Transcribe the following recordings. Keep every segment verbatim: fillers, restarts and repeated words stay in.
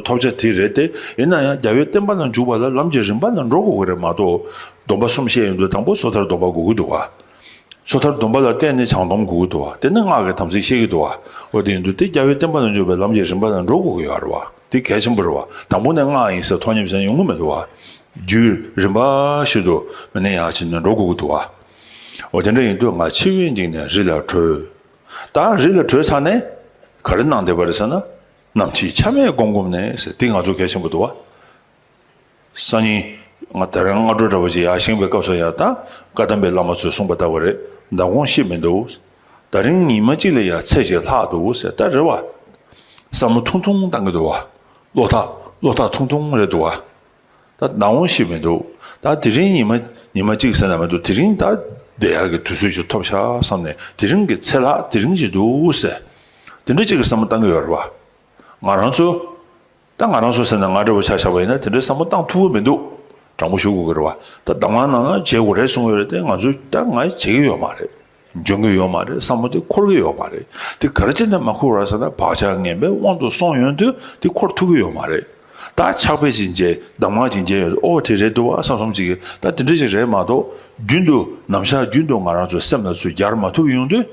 ཐོབ་བྱ་དེ་རེད་དེ། ཡིན་ན་ཡང་རྒྱལ་བའི་བསྟན་པ་ལ་འཇུག་པ་ལ་ལམ་གྱི་རིམ་པ་ལ་འགྲོ་དགོས་ཀྱི་རེད་མ་གཏོགས། སྡོམ་པ་གསུམ་བཤད་ཡོང་དུས་དང་པོ་སོ་ཐར་སྡོམ་པ་དགོས་ཀྱི་འདུག་བ། སོ་ཐར་སྡོམ་པ་ལ་བརྟེན་ནས་བྱང་སྡོམ་དགོས་ཀྱི་འདུག་བ། དེ་ནི་སྔགས་ཀྱི་དམ་ཚིག་བཤད་ཀྱི་འདུག་བ། འོ་དེ་ཡིན་དུས་དེ་རྒྱལ་བའི་བསྟན་པ་ལ་འཇུག་པའི་ལམ་གྱི་རིམ་པ་ལ་འགྲོ་དགོས་ཀྱི་ཡོད་རེད་བ། དེ་གལ་ཆེན་པོ་རེད་བ། དང་པོ་ནས་སྔགས་ཡིན་ཟེར་ཐོགས་མཉམ་ཟེར་ཡོང་གི་མི་འདུག་བ། རྒྱུད་རིམ་པ་བཞིན་དུ་མི་ནས་ཡར་ཕྱིན་ནས་འགྲོ་དགོས་ཀྱི་འདུག་བ། འོ་དེ་འདྲ་ཡིན་དུས་ང་འཆི་བས་འཇིགས་ནས་རི་ལ་བྲོས། ད་རི་ལ་བྲོས་ཚར་ནས་ག་རེ་གནང་བསྡད་པ་རེད་ཟེར་ན། ནམ་འཆི་ཆ་མེད་སྒོམ་སྒོམ་ནས་ཟེར་དེ་ང་ཚོ་གལ་ཆེན་པོ་འདུག་བ། སང་ཉིན་ང་དེ་རིང་སྔ་དྲོ་འདྲ་བོ་ཅིག་ཡར་བཞེངས་པའི་སྐབས་སུ་ཡང་ད་བཀའ་གདམས་པའི་བླ་མ་ཚོས་གསུངས་པ་ལྟ་བུ་རེད། མདང་དགོང་ཤི་མི་འདུག་ད་རིང་ཉི་མ་གཅིག་ལ་ཡང་ཚེ་ཞིག་ལྷག་འདུག་ཟེར་ད་རེད་བ། བསམ་བློ་ཐུང་ཐུང་བཏང་གི་འདུག་བ། བློ་ཐག་བློ་ཐག་ཐུང་ཐུང་རེད་འདུག་བ། ད་མདང་དགོང་ཤི་མི་འདུག་ད་དེ་རིང་ཉི་མ་ཉི་མ་གཅིག་ཟེར་ན་མི་འདུག་དེ་རིང་ད་བསྡད་ཡག་གི་དུས་ཚོད་ཅིག་ཐོབ་ཤག་བསམ་ནས་དེ་རིང་གི་ཚེ་ལྷག་དེ་རིང་ཅིག་འདུག་ཟེར། དེ་འདྲ་ཅིག་གི་བསམ་བློ་བཏང་གི་ཡོད་རེད་བ། ང་རང་ཚོ། ད་ང་རང་ཚོ་ཟེར་ན་ང་འདྲ་བོ་ཆ་བཞག་པ་ཡིན་ན་དེ་འདྲའི་བསམ་བློ་བཏང་ཐུབ་ཀྱི་མི་འདུག་དྲང་པོ་ཞུ་དགོས་ཀྱི་རེད་བ། ད་གདམས་ངག་ནང་ན་བྱེད་དགོས་རེད་གསུངས་ཡོད་རེད་དེ་ང་ཚོས་ད་ང་བྱེད་ཀྱི་ཡོད་མ་རེད། འཇོན་གྱི་ཡོད་མ་རེད། བསམ་བློ་དེ་འཁོར་གྱི་ཡོད་མ་རེད། དེ་ག་རེ་བྱས་ནས་མ་འཁོར་བ་ཟེར་ན་བག་ཆགས་ངན་པའི་དབང་དུ་སོང་ཡོང་དུས་དེ་འཁོར་ཐུབ་ཀྱི་ཡོད་མ་རེད། ད་ཕྱག་དཔེ་ཅིག་མཇལ་གདམས་ངག་ཅིག་མཇལ་ཡོང་དུས་ཨོ་དེ་རེད་འདུག་བ་བསམ་བསམ་ཅིག་གིས་ད་དེ་འདྲ་ཞིག་རེད་མ་གཏོགས་རྒྱུན་དུ་ནམ་ཞག་རྒྱུན་དུ་ང་རང་ཚོའི་སེམས་ལ་ཚུར་སྦྱར་མ་ཐུབ་ཡོང་དུས།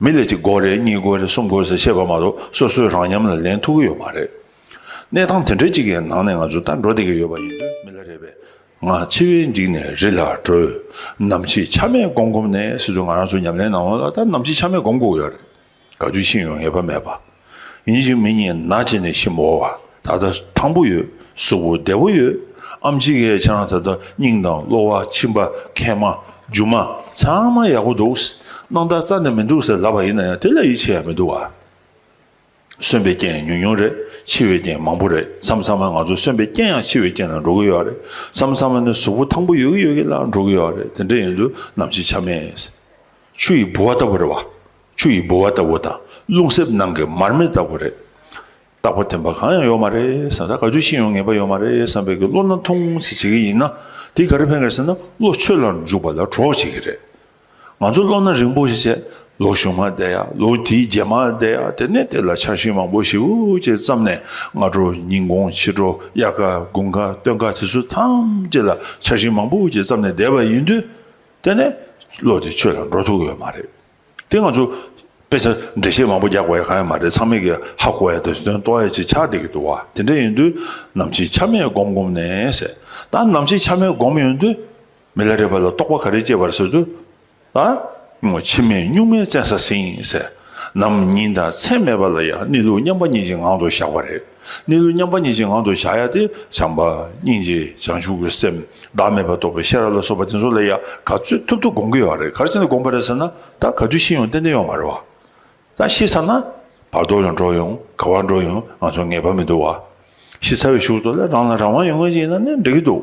མི་ལ་གཅིག་དགོས་རེད་གཉིས་དགོས་རེད་གསུམ་དགོས་རེད་ཟེར་བཤད་པ་མ་གཏོགས་སོ་སོའི་རང་ཉམས་ལ་ལེན་ཐུབ་ཀྱི་ཡོད་མ་རེད། གནས་སྟངས་དེ་འདྲ་གཅིག་གི་ནང་ནས་ང་ཚོ་ད་འགྲོ་བསྡད་ཀྱི་ཡོད་པ་ཡིན་དུས་མི་ལ་རས་པས་ང་འཆི་བས་འཇིགས་ནས་རི་ལ་བྲོས། ནམ་འཆི་ཆ་མེད་སྒོམ་སྒོམ་ནས་ཟེར་དུས་ང་རང་ཚོ་ཉམས་ལེན་གནང་བ་ལ་ད་ནམ་འཆི་ཆ་མེད་སྒོམ་དགོས་ཡོད་རེད། ག་དུས་ཤི་ཡོང་ངེས་པ་མེད་པ། ཡིན་གཅིག་མིན་གཉིས་ན་བྱས་ནས་ཤི་མི་འོ་བ། ད་ལྟ་ཐང་པོ་ཡོད། གཟུགས་པོ་བདེ་པོ་ཡོད། ཨེམ་ཆི་གིས་ཁྱེད་རང་ད་ལྟ་སྙིང་དང་གློ་བ་མཆིན་པ་མཁལ་མ་རྒྱུ་མ་ཚང་མ་ཡག་པོ་འདུག་སྣང་དག་རྩ་ནས་མི་འདུག་ཟེར་ལབ་པ་ཡིན་ན་ཡང་དེ་ལ་ཡིད་ཆེས་ཡ་མི་འདུག་བ། གསོན་པའི་རྐྱེན་ཉུང་ཉུང་རེད། འཆི་བའི་རྐྱེན་མང་པོ་རེད། མཚམས་མཚམས་ང་ཚོ་གསོན་པའི་རྐྱེན་ཡང་འཆི་བའི་རྐྱེན་ལ་འགྲོ་གི་ཡོད་རེད། མཚམས་མཚམས་ནི་གཟུགས་པོ་ཐང་པོ་ཡོད་ཀྱི་ཡོད་ཀྱི་ལ་འགྲོ་གི་ཡོད་རེད། དེ་འདྲ་ཡིན་དུས་ནམ་འཆི་ཆ་མེད། ཆུ་ཡི་ལྦུ་བ་ལྟ་བུ་རེད་བ། ཆུ་ཡི་ལྦུ་བ་ལྟ་བུ་དང་རླུང་གསེབ་ནང་གི་མར་མེ་ལྟ་བུ་རེད། རྟག་པ་བརྟན་པ་གང་ཡང་ཡོད་མ་རེད་བསམ། ད་ག་དུས་ཤི་ཡོང་ངེས་པ་ཡོད་མ་རེད་བསམ་པའི་གི་བློ་སྣ་ཐུང་ཙམ་བྱེད་ཀྱི་ཡིན་ན། དེ་ག་རེ་ཕན་གི་རེད་ཟེར་ན་བློ་ཆོས་ལ་འཇུག་པ་ལ་གྲོགས་བྱེད་ཀྱི་རེད། ང་ཚོ་བློ་སྣ་རིང་པོ་ཞིག་བྱས་ལོ་གཞུག་མ་བསྡད་ཡ་ལོ་དེའི་རྗེས་མ་བསྡད་ཡ་དེ་ནས་དེ་ལ་འཆར་གཞི་མང་པོ་ཞེ་པོ་ཅིག་བརྩམས་ནས་སྔ་དྲོ་ཉིན་གུང་ཕྱི་དྲོ་དབྱར་ཁ་དགུན་ཁ་སྟོན་ཁ་དེ་ཚོ་ཐམས་ཅད་ལ་འཆར་གཞི་མང་པོ་ཅིག་བརྩམས་ནས་བསྡད་པ་ཡིན་དུས་དེ་ནས་བློ་དེ་ཆོས་ལ་འགྲོ་ཐུབ་ཀྱི་ཡོད་མ་རེད། དེ་ང་ཚོ་དཔེ་ཆ་འགྲེལ་བཤད་མང་པོ་རྒྱག་དགོས་ཡ་གང་ཡང་མ་རེད། ཚང་མས་ཀྱི་ཧ་གོ་ཡ་དང་དོན་རྟོགས་ཡ་ཅིག་ཆགས་བསྡད་ཀྱི་འདུག་བ། དེ་འདྲ་ཡིན་དུས་ནམ་འཆི་ཆ་མེད་སྒོམ་སྒོམ་ནས་ཟེར། ད་ནམ་འཆི་ཆ་མེད་སྒོམ་ཡོང་དུས་མི་ལ་རས་པ་ལ་རྟོགས་པ་ག་རེ་སྐྱེས་པ་རེད་ཟེར་དུས། ད་འཆི་མེད་གཉུག་མའི་བཙན་ས་ཟིན་ཟེར། ནམ་ཉིན་དང་མཚན་མེད་པ་ལ་ཡང་གནས་ལུགས་མཉམ་པ་ཉིད་ཀྱི་ངང་དུ་བཞག་པ་རེད། གནས་ལུགས་མཉམ་པ་ཉིད་ཀྱི་ངང་དུ་བཞག་ཡ་དེ་བྱམས་པ་སྙིང་རྗེ་བྱང་ཆུབ་ཀྱི་སེམས་བདག་མེད་པ་རྟོགས་པའི་ཤེས་རབ་ལ་སོགས་པ་དེ་ཚོ་ལ་ཡང་ག་ཚོད་ཐུབ་ཐུབ་སྒོམ་གྱི་ཡོད་རེད། ག་རེ་བྱས་ནས་སྒོམ་པ་རེད་ཟེར་ན་ད་ག་དུས་ཤི་ཡོང་གཏན་གཏན་ཡོད་མ་རེད་བ། ད་ཤི་ཚར་ན་བར་དོ་ལ་འགྲོ་ཡོང་ག་བ་འགྲོ་ཡོང་ང་ཚོ་ངེས་པ་མི་འདུག་བ། ཤི་ཚར་བའི་གཞུག་ཏུ་ལ་རང་ལ་རང་དབང་ཡོད་མཁན་ཅིག་ཡིན་ན་ནི་འགྲིག་གི་འདུག་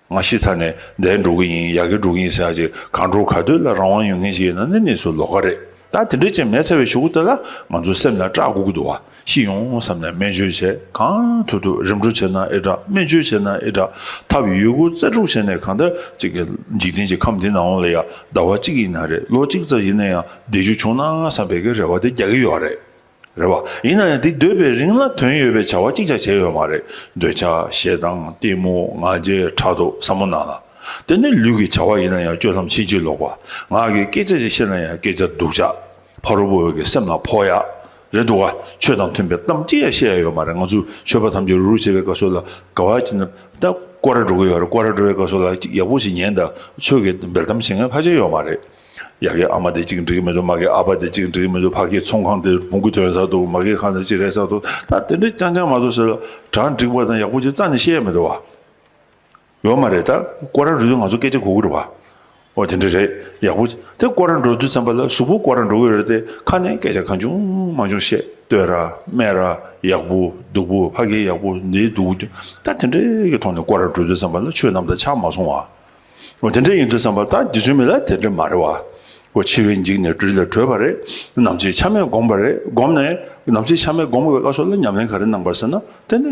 ང་ཤི་ཚར་ནས་འདིར་འགྲོ་གི་ཡིན་ཡར་གི་འགྲོ་གི་ཡིན་ཟེར་ཡ་ཅིག་གང་འགྲོ་ག་དུས་ལ་རང་དབང་ཡོད་མཁན་ཞིག་ཡིན་ན་ནི་གནས་ཚུལ་ལོགས་ཀ་རེད། ད་དེ་འདྲ་ཅིག་མེད་ཚར་བའི་གཞུག་གུ་དེ་ལ་ང་ཚོ་སེམས་ལ་སྐྲག་དགོས་ཀྱི་འདུག་བ། ཤི་ཡོང་བསམ་ནས་སྨན་བཅོས་བྱས་གང་ཐུབ་ཐུབ་རིམ་གྲོ་བྱས་ན་ཨེ་དྲག་སྨན་བཅོས་བྱས་ན་ཨེ་དྲག་ཐབས་ཡོད་རྒུ་རྩལ་སྤྲུགས་བྱས་ནས་གང་ལྟར་ཅིག་གི་འཇིག་རྟེན་གྱི་ཁམས་འདི་ནང་ལ་ཡ་ཟླ་བ་གཅིག་ཡིན་ན་རེད་ལོ་གཅིག་ཙམ་ཡིན་ན་ཡང་བསྡད་རྒྱུ་བྱུང་ན་བསམ་པའི་གི་རེ་བ་དེ་རྒྱག་གི་ཡོད་རེད། རེད་བ། ཡིན་ན་ཡང་དེ་སྡོད་པའི་རིང་ལ་དོན་ཡོད་པའི་བྱ་བ་གཅིག་ཀྱང་བྱས་ཡོད་མ་རེད། འདོད་ཆགས་ཞེ་སྡང་གཏི་མུག་ང་རྒྱལ་ཕྲག་དོག་བསམ་བློ་ནང་ལ། དེ་ནི་ལུས་ཀྱི་བྱ་བ་ཡིན་ན་ཡང་སྤྱོད་ལམ་ཕྱིན་ཅི་ལོག་པ། ངག་གི་སྐད་ཆ་ཞིག་བཤད་ན་ཡང་སྐད་ཆ་སྡུག་ཅག་ཕ་རོལ་པོ་གི་སེམས་ལ་ཕོག་ཡ། རེད་འདུག་བ། ཆོས་དང་མཐུན་པའི་གཏམ་གཅིག་ཡང་བཤད་ཡ་ཡོད་མ་རེད། ང་ཚོས་ཆོས་པ་ཐམས་ཅད་རུ་རུ་བྱེད་པའི་སྐབས་སུ་ལ་ག་བ་ཅིག་ན་ད་སྐོར་ར་འགྲོ་གི་ཡོད་རེད། སྐོར་ར་འགྲོ་བའི་སྐབས་སུ་ལ་ཅིག་ཡག་པོ་ཞིག་ཉན་དང་ཆོས་ཀྱི་འབེལ་གཏམ་བྱེད་མཁན་ཕལ་ཆེར་ཡོད་མ་རེད། ཡ་གི་ཨ་མ་དེ་གཅིག་འགྲིག་གི་མི་འདུག་མ་གི་ཨ་ཕ་དེ་གཅིག་འགྲིག་གི་མི་འདུག་ཕ་གི་ཚོང་ཁང་དེ་བོང་གུ་ཐོན་ས་འདུག་མ་གི་ཁང་དེ་གཅིག་རེད་ས་འདུག་ད་དེ་འདྲ་རྐྱང་རྐྱང་མ་གཏོགས་ཟེར་ལ་གྲ་འགྲིག་པ་དང་ཡག་པོ་ཅིག་རྩ་ནས་བཤད་ཡ་མི་འདུག་བ། ཡོད་མ་རེད། ད་སྐོར་ར་འགྲོ་དུས་ང་ཚོ་སྐད་ཆ་གོ་གི་རེད་བ། ཨོ་དེ་འདྲ་རེད། ཡག་པོ་དེ་སྐོར་ར་འགྲོ་དུས་ཙམ་པ་ལ་གཟུགས་པོ་སྐོར་ར་འགྲོ་གི་རེད་དེ་ཁ་ནས་སྐད་ཆ་གང་བྱུང་མང་བྱུང་བཤད་ལྟོས་ར་སྨད་ར་ཡག་པོ་སྡུག་པོ་ཕ་གི་ཡག་པོ་འདི་སྡུག་པོ་ད་དེ་འདྲའི་གི་ཐོག་ནས་སྐོར་ར་འགྲོ་དུས་ཙམ་པ་ལ་ཆོས་རྣམ་དག་ཆགས་མ་སོང་བ། འོ་དེ་འདྲ་ཡིན་དུས་ཙམ་པ་ད་རྗེ་བཙུན་མི་ལ་དེ་འདྲ་མ་རེད་བ། འོ་འཆི་བས་འཇིགས་ནས་རི་ལ་བྲོས་པ་རེད། ནམ་འཆི་ཆ་མེད་བསྒོམས་པ་རེད། བསྒོམས་ནས་ནམ་འཆི་ཆ་མེད་བསྒོམས་པའི་སྐབས་སུ་ལ་ཉམས་ལེན་ག་རེ་གནང་བ་རེད་ཟེར་ན་དེ་ནི་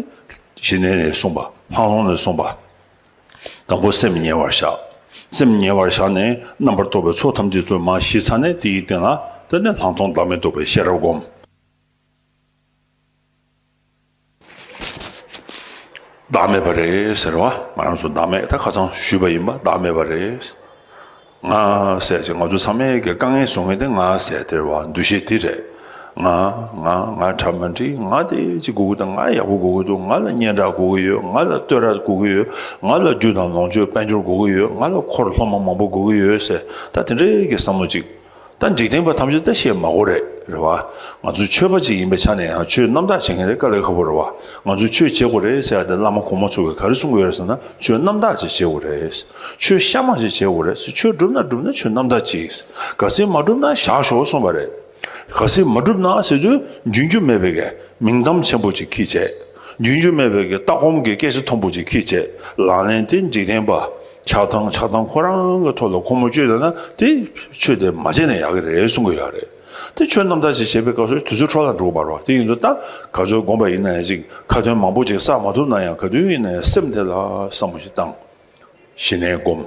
ཞི་གནས་ནས་གསུངས་པ་ལྷག་མཐོང་ནས་གསུངས་པ། དང་པོ་སེམས་ཉེ་བར་བཞག་སེམས་ཉེ་བར་བཞག་ནས་རྣམ་པར་རྟོག་པའི་ཚོགས་ཐམས་ཅད་དུ་མར་ཞི་ཚར་ནས་དེའི་སྟེང་ལ་དེ་ནི་ལྷག་མཐོང་བདག་མེད་རྟོགས་པའི་ཤེས་རབ་བསྒོམ། བདག་མེད་པ་རེད་ཟེར་བ། ང་རང་ཚོ་བདག་མེད་ད་ཁ་སང་ཞུས་པ་ཡིན་པ། བདག་མེད་པ་རེད། ང་ཟེར་ཅིག་ང་ཚོ་ཚང་མས་ཀྱི་དཀའ་ངལ་བཟོ་མཁན་དེ་ང་ཟེར་དེ་རེད་བ། འདུ་ཤེས་དེ་རེད། ང་ང་ང་གྲ་མ་འགྲིག་ང་དེ་ཅིག་དགོས་ཀྱི་འདུག་ང་ཡག་པོ་དགོས་ཀྱི་འདུག་ང་ལ་སྙན་གྲགས་དགོས་ཀྱི་ཡོད། ང་ལ་བསྟོད་ར་དགོས་ཀྱི་ཡོད། ང་ལ་རྒྱུ་དང་ལོངས་སྤྱོད་དཔལ་འབྱོར་དགོས་ཀྱི་ཡོད། ང་ལ་འཁོར་སློབ་མ་མང་པོ་དགོས་ཀྱི་ཡོད་ཟེར། ད་དེ་འདྲའི་གི་བསམ་བློ་ཅིག་ད་འཇིག་རྟེན་པ་ཐམས་ཅད་ད་བཤད་མ་དགོས་རེད། རེད་བ། ང་ཚོ་ཆོས་པ་ཅིག་ཡིན་པའི་ཆ་ནས་ཡང་ཆོས་རྣམ་དག་བྱེད་མཁན་རེད། དཀའ་ལས་ཁག་པོ་རེད་བ། ང་ཚོ་ཆོས་བྱེད་དགོས་རེད་ཟེར་ཡ་དེ་བླ་མ་གོང་མ་ཚོ་གིས་ག་རེ་གསུང་གི་ཡོད་རེད་ཟེར་ན། ཆོས་རྣམ་དག་ཅིག་བྱེད་དགོས་རེད། ཆོས་གཤའ་མ་ཅིག་བྱེད་དགོས་རེད། ཆོས་སྒྲུབ་ན་སྒྲུབ་ན་ཆོས་རྣམ་དག་ཅིག་གལ་སྲིད་མ་སྒྲུབ་ན་བཞག་ཤོག་གསུངས་པ་རེད། གལ་སྲིད་མ་སྒྲུབ་ན་ཟེར་དུས་རྒྱུན་རྒྱུ་མེད་པའི་གི་མིང་གཏམ་ཆེན་པོ་ཅིག་ཁྱེར་བྱས། རྒྱུན་རྒྱུ་མེད་པའི་གི་ལྟ་སྒོམ་གི་སྐད་ཆ་མཐོན་པོ་ཅིག་ཁྱེར་བྱས། ལག་ལེན་དེ་འཇིག་རྟེན་པ། ཆགས་སྡང་ཆགས་སྡང་ཁོ་རང་གི་ཐོག་ལ་ཁོ་མོ་བཅོས་བསྡད་ན་དེ་ཆོས་དེ་མ་བྱས་ན་ཡག་གི་རེད་གསུང་གི་ཡོད་རེད། དེ་ཆོས་རྣམ་དག་ཅིག་བྱེད་པའི་སྐབས་སུ་དུས་ཚོད་འཕྲོ་བརླག་འགྲོ་གི་མ་རེད་བ། དེ་ཡིན་དུས་ད་ག་ཚོད་དགོངས་པ་ཡིན་ན་ཡང་ཅིག་ཁ་ཏོན་མང་པོ་ཅིག་བསགས་མ་ཐུབ་ན་ཡང་ག་དུས་ཡིན་ན་ཡང་སེམས་དེ་ལ་བསམ་བློ་ཞིག་བཏང་། ཞི་གནས་སྒོམ།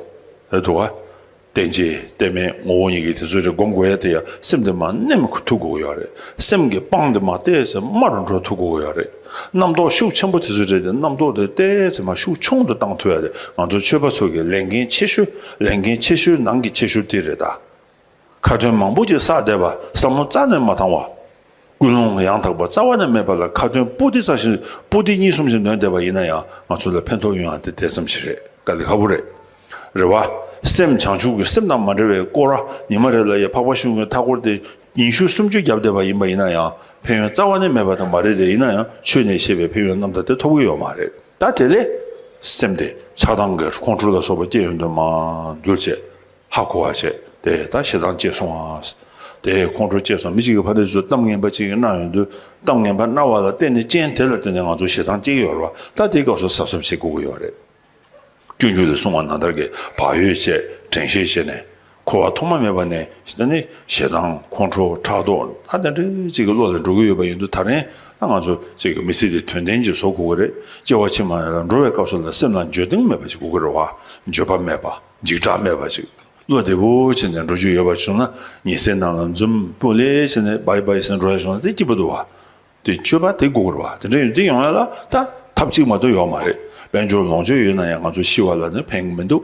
རེད་འདུག་བ། རྟེན་བཅས་རྟེན་མེད་ངོ་བོ་ཉིད་ཀྱི་དེ་ཚོ་རེ་སྒོམ་དགོས་ཡ་དེ་ཡ་སེམས་དེ་མར་མནན་མི་ཐུབ་དགོས་ཀྱི་ཡོད་རེད། སེམས་ཀྱི་སྤང་དེ་མར་ཏོག་ཙམ་དམའ་རུ་འགྲོ་ཐུབ་དགོས་ཀྱི་ཡོད་རེད། རྣམ་རྟོག་ཤུགས་ཆེན་པོ་དེ་ཚོ་རེད་དེ། རྣམ་རྟོག་དེ་ཏོག་ཙམ་མར་ཤུགས་ཆུང་དུ་བཏང་ཐུབ་ཡ་དེ་ང་ཚོ་ཆོས་པ་ཚོ་གི་ལས་འགན་ཆེ་ཤོས། ལས་འགན་ཆེ་ཤོས་ནང་གི་ཆེ་ཤོས་དེ་རེད་ད། ཁ་ཏོན་མང་པོ་ཅིག་བསགས་བསྡད་པ་བསམ་བློ་རྩ་ནས་མ་བཏང་བ། ཀུན་སློང་ཡང་དག་པ་རྩ་བ་ནས་མེད་པ་ལ་ཁ་ཏོན་པོ་ཏི་རྩ་ཞིག་པོ་ཏི་གཉིས་གསུམ་ཞིག་འདོན་བསྡད་པ་ཡིན་ན་ཡང་ང་ཚོ་ལ་ཕན་ཐོགས་ཡོང་ཡ་དེ་དེ་ཙམ་ཞིག་རེད། དཀའ་ལས་ཁག་པོ་རེད། རེད་བ། སེམས་བྱང་ཆུབ་ཀྱི་སེམས་དང་མ་འབྲེལ་བའི་སྐོར་ར་ཉི་མ་རེ་ལ་ཡ་འཕགས་པ་ཤིང་ཀུན་མཐའ་སྐོར་དེ་ཉི་ཤུ་སུམ་ཅུ་བརྒྱབ་བསྡད་པ་ཡིན་པ་ཡིན་ན་ཡང་ཕན་ཡོན་རྩ་བ་ནས་མེད་པ་དང་མ་རེད་དེ། ཡིན་ན་ཡང་ཆོས་ནས་བཤད་པའི་ཕན་ཡོན་རྣམ་དག་དེ་ཐོབ་ཀྱི་ཡོད་མ་རེད། ད་དེ་ལས་སེམས་དེ་ཆགས་སྡང་གི་ཁོང་ཁྲོ་ལ་སོགས་པ་སྐྱེ་ཡོང་དུས་མར་འདུལ་བྱེད། ཧ་གོ་བ་བྱས་ཏེ་ད་ཞེ་སྡང་སྐྱེས་སོང་ཨ། དེ་ཁོང་ཁྲོ་སྐྱེས་སོང་། མི་གཅིག་གིས་ཕ་དེ་ཚོ་གཏམ་ངན་པ་གཅིག་གིས་གནང་ཡོང་དུས་གཏམ་ངན་པ་གནང་བ་ལ་བརྟེན་ནས་རྐྱེན་དེ་ལ་བརྟེན་ནས་ང་ཚོ་ཞེ་སྡང་སྐྱེ་གི་ཡོད་རེད་བ། ད་དེའི་སྐབས་སུ་གཟབ་གཟབ་བྱེད་དགོས་ཀྱི་ཡོད་རེད། སྤྱོད་འཇུག་ལས་གསུངས་པ་ནང་ལྟར་གྱི་བག་ཡོད་བྱས་དྲན་ཤེས་བྱས་ནས་འཁོར་བ་ཐོག་མ་མེད་པ་ནས་ད་ནི་ཞེ་སྡང་ཁོང་ཁྲོ་ཕྲག་དོག་ད་དེ་འདྲའི་གཅིག་གི་བློ་ལ་འགྲོ་གི་ཡོད་པ་ཡིན་དུས་ད་རིང་ད་ང་ཚོ་གཅིག་གི་མི་ཚེ་དེ་དོན་ལྡན་ཅིག་བཟོ་དགོས་ཀྱི་རེད། སྐྱེ་བ་ཕྱི་མ་ལ་འགྲོ་བའི་སྐབས་སུ་ལ་སེམས་ལ་འགྱོད་གདུང་མེད་པ་ཅིག་དགོས་ཀྱི་རེད་བ། འགྱོད་པ་མེད་པ། འཇིགས་སྐྲག་མེད་པ་ཅིག་བློ་བདེ་པོ་བྱས་ནས་འགྲོ་རྒྱུ་ཡོད་པ་བྱུང་ན། ཉི་ཟེར་ནང་ལ་འཛུམ་སྤུ་ལེ་བྱས་ནས་བའི་བའི་ཟེར་འགྲོ་ཡ་བྱུང་ན་དེ་སྐྱིད་པོ་འདུག་བ། དེ་སྤྱོད་པ་དེ་དགོས་ཀྱི་རེད་བ། དེ་འདྲ་ཡོད་དེ་ཡོང་ཡ་ལ་ད་ཐབས་གཅིག་མ་གཏོགས་ཡོད་མ་རེད། དཔལ་འབྱོར་ལོངས་སྤྱོད་ཡོད་ན་ཡང་ང་ཚོ་ཤི་བ་ལ་ནི་ཕན་གྱི་མི་འདུག་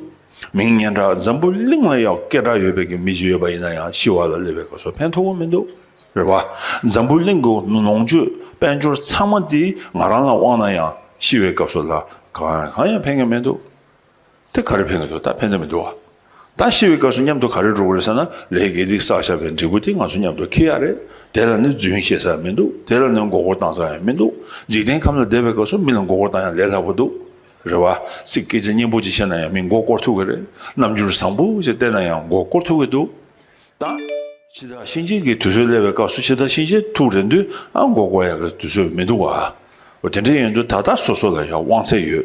མིང་སྙན་གྲགས་འཛམ་བུ་གླིང་ལ་ཡང་སྐད་གྲགས་ཡོད་པའི་གི་མི་ཞིག་ཡོད་པ་ཡིན་ན་ཡང་ཤི་བ་ལ་སླེབས་པའི་སྐབས་སུ་ཕན་ཐོགས་ཀྱི་མི་འདུག་རེད་བ། འཛམ་བུ་གླིང་གི་ལོངས་སྤྱོད་དཔལ་འབྱོར་ཚང་མ་དེ་ང་རང་ལ་དབང་ན་ཡང་ཤི་བའི་སྐབས་སུ་ལ་གང་ཡང་གང་ཡང་ཕན་གྱི་མི་འདུག་དེ་ག་རེ་ཕན་གྱི་འདུག་ད་ཕན་ཐོགས་མི་འདུག་བ། ད་ཤི་བའི་སྐབས་སུ་མཉམ་དུ་ག་རེ་འགྲོ་གི་རེད་ཟེར་ན། ལས་དགེ་སྡིག་བསགས་བཞག་པའི་འབྲས་བུ་དེ་ང་ཚོ་མཉམ་དུ་འཁྱེར་ཡ་རེད། དེ་ལ་ནི་རྫུན་བཤད་ས་ཡང་མི་འདུག་དེ་ལ་ནི་མགོ་སྐོར་བཏང་ས་ཡང་མི་འདུག་འཇིག་རྟེན་ཁམས་ལ་བསྡད་པའི་སྐབས་སུ་མི་ལ་མགོ་སྐོར་བཏང་ཡ་ལས་སླ་པོ་འདུག་རེད་བ། ཚིག་སྐད་ཆ་སྙན་པོ་ཅིག་བཤད་ན་ཡང་མི་མགོ་སྐོར་ཐུབ་ཀྱི་རེད། རྣམ་འགྱུར་བཟང་པོ་ཅིག་བསྟན་ན་ཡང་མགོ་སྐོར་ཐུབ་ཀྱི་འདུག་ད་འཆི་བདག་གཤིན་རྗེ་གི་དུས་ཚོད་སླེབས་པའི་སྐབས་སུ་འཆི་བདག་གཤིན་རྗེ་ཐུག་རན་དུས་ཨ་མགོ་སྐོར་ཡག་གི་དུས་ཚོད་མི་འདུག་བ། འོ་དེ་འདྲ་ཡིན་དུས་ད་ལྟ་སོ་སོ་ལ་ཡང་དབང་ཚད་ཡོད།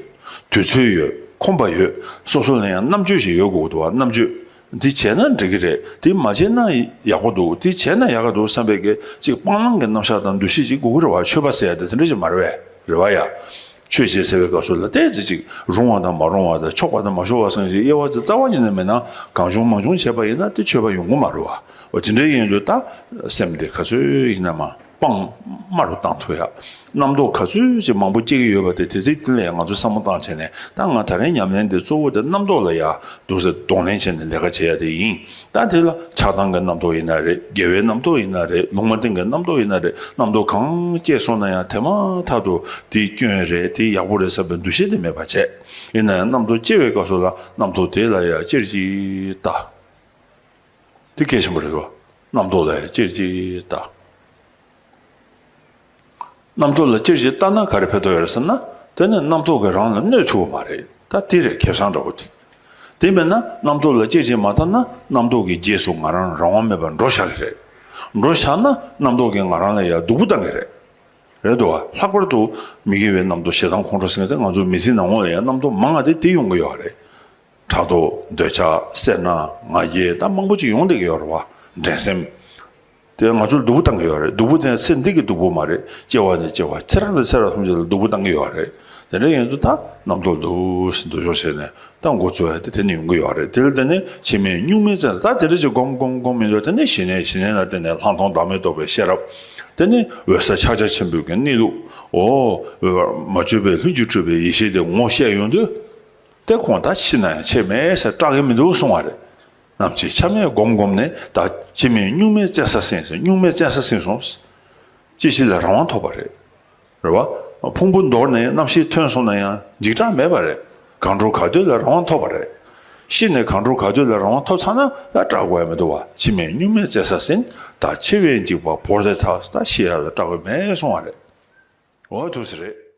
དུས་ཚོད་ཡོད། ཁོམ་པ་ཡོད། སོ་སོ་ལ་ཡང་རྣམ་དཔྱོད་ཞིག་ཡོད་དགོས་འདུག་བ། རྣམ་དཔྱོད་འདི་བྱས་ན་འགྲིག་གི་རེད། འདི་མ་བྱས་ན་ཡག་པོ་འདུག་འདི་བྱས་ན་ཡག་ག་འདུག་བསམ་པའི་གི་ཅིག་སྤང་བླང་གི་རྣམ་གཞག་དང་འདུ་ཤེས་ཅིག་དགོས་ཀྱི་རེད་བ། ཆོས་པ་ཟེར་ཡ་དེ་དེ་འདྲ་ཞིག་མ་རེད་པས། རེད་བ་ཡ། ཆོས་བྱེད་ཟེར་བའི་སྐབས་སུ་ལ་ཏོག་ཙམ་ཅིག་རུང་བ་དང་མ་རུང་བ་དང་ཆོག་པ་དང་མ་ཆོག་པ་སོགས་ཀྱི་དབྱེ་བ་ཅིག་རྩ་བ་ཉིད་ནས་མེད་ན། གང་བྱུང་མང་བྱུང་བྱས་པ་ཡིན་ན་དེ་ཆོས་པ་ཡོང་གི་མ་རེད་བ། འོ་དེ་འདྲ་ཡིན་དུས་ད་སེམས་དེ་ག་ཚོད་ཡིན་ན་མ་སྤང་དམའ་རུ་བཏང་ཐུབ་ཡ། རྣམ་རྟོག་ག་ཚོད་ཅིག་མང་པོ་སྐྱེ་གི་ཡོད་པ་དེ་དེ་ཚིག་དེ་ལ་ཡང་ང་ཚོས་བསམ་བློ་བཏང་བྱས་ནས། ད་ང་ད་རིང་ཉམས་ལེན་དེ་གཙོ་བོ་དེ་རྣམ་རྟོག་ལ་ཡ་འདུག་སེ་གདོང་ལེན་བྱས་ནས་ལས་ཀ་བྱེད་ཡ་དེ་ཡིན། ད་དེ་ལ་ཆགས་སྡང་གི་རྣམ་རྟོག་ཡིན་ན་རེད། དགེ་བའི་རྣམ་རྟོག་ཡིན་ན་རེད། ལུང་མ་བསྟན་གྱི་རྣམ་རྟོག་ཡིན་ན་རེད། རྣམ་རྟོག་གང་སྐྱེས་སོང་ན་ཡང་དེ་མ་ཐག་ཏུ་དེ་སྐྱོན་རེད། དེ་ཡག་པོ་རེད་བསམ་པའི་འདུ་ཤེས་དེ་མེད་པ་བྱས། ཡིན་ན་ཡང་རྣམ་རྟོག་སྐྱེ་བའི་སྐབས་སུ་ལ་རྣམ་རྟོག་དེ་ལ་ཡང་ཅེར་གྱིས་ལྟ། དེ་གལ་ཆེན་པོ་རེད་བ། རྣམ་རྟོག་ལ་ཡང་ཅེར་གྱིས་ལྟ། རྣམ་རྟོག་ལ་ཅེར་གྱིས་ལྟ་ན་ག་རེ་ཕན་ཐོགས་ཡོད་རེད་ཟེར་ན། དེ་ནི་རྣམ་རྟོག་གིས་རང་ལ་གནོད་ཐུབ་པ་མ་རེད། ད་དེ་རེད་ཁེ་བཟང་འདྲ་བོ་དེ། དེ་མིན་ན་རྣམ་རྟོག་ལ་ཅེར་གྱིས་མ་ལྟ་ན་རྣམ་རྟོག་གི་རྗེས་སུ་ང་རང་རང་དབང་མེད་པར་འགྲོ་བཞག་གི་རེད། འགྲོ་བཞག་ན་རྣམ་རྟོག་གིས་ང་རང་ལ་ཡང་སྡུག་པོ་བཏང་གི་རེད། རེད་འདུག་བ། ལྷག་པར་དུ་མི་དགེ་བའི་རྣམ་རྟོག་ཞེ་སྡང་ཁོང་ཁྲོ་ཟེར་མཁན་དེ་ང་ཚོ་མི་ཚེ་ནང་ལོགས་ལ་ཡང་རྣམ་རྟོག་མང་བ་དེ་དེ་ཡོང་གི་ཡོད་རེད། ཕྲག་དོག་འདོད་ཆགས་སེར་སྣ་ང་རྒྱལ་ད་མང་པོ་ཅིག་ཡོང་བསྡད་ཀྱི་ཡོད་རེད་བ། འགྲན་སེམས། དེ་ང་ཚོར་སྡུག་པོ་བཏང་གི་ཡོད་རེད། སྡུག་པོ་དེ་ཚེ་འདི་གི་སྡུག་པོ་མ་རེད། སྐྱེ་བ་ནས་སྐྱེ་བ་ཚེ་རབས་ནས་ཚེ་རབས་ཐམས་ཅད་ལ་སྡུག་པོ་བཏང་གི་ཡོད་རེད། དེ་འདྲ་ཡིན་དུས་ད་རྣམ་རྟོག་འདུག་སེ་འདུ་འཇོག་བྱས་ནས་ད་འགོ་བཙུགས་ཡ་དེ་དེ་ནས་ཡོང་གི་ཡོད་རེད། དེ་ལ་བརྟེན་ནས་ཕྱི་མའི་གཉུག་མའི་རྩལ་ད་དེ་འདྲ་ཅིག་སྒོམ་སྒོམ་སྒོམ་མི་འདུག་དེ་ནས་ཞི་གནས། ཞི་གནས་ལ་བརྟེན་ནས་ལྷག་མཐོང་བདག་མེད་རྟོགས་པའི་ཤེས་རབ། དེ་ནས་འོད་གསལ་ཕྱག་རྒྱ་ཆེན་པོའི་གི་གནས་ལུགས། འོ། འོད་མ་བཅོས་པའི་ལྷུན་གྱིས་གྲུབ་པའི་ཡེ་ཤེས་དེ་ངོ་ཤེས་ཡོང་དུས། དེ་ཁོང་ད་ཤི་ན་ཡང་ཆད་མེད་ཟེར་སྐྲག་གི་མི་འདུག་གསུང་བ་རེད། ནམ་འཆི་ཆ་མེད་སྒོམ་སྒོམ་ནས་ད་འཆི་མེད་གཉུག་མའི་བཙན་ས་ཟིན་ཟེར། གཉུག་མའི་བཙན་ས་ཟིན་སོང་། སྐྱེ་ཤི་ལས་རང་དབང་ཐོབ་པ་རེད། རེད་བ། ཕུང་པོ་འདོར་ནས་རྣམ་ཤེས་ཐོན་སོང་ན་ཡང་འཇིགས་སྐྲག་མེད་པ་རེད། གང་འགྲོ་ག་དུས་ལ་རང་དབང་ཐོབ་པ་རེད། ཤི་ནས་གང་འགྲོ་ག་དུས་ལ་རང་དབང་ཐོབ་ཚར་ན་ཡང་སྐྲག་དགོས་ཡ་མི་འདུག་བ། འཆི་མེད་གཉུག་མའི་བཙན་ས་ཟིན། ད་འཆི་བའི་འཇིགས་པ་བོར་ཏེ་ཐལ། ད་ཤི་ཡ་ལ་སྐྲག་དགོས་མེད་གསུང་བ་རེད། འོ་ཐུགས་སུ་རེད།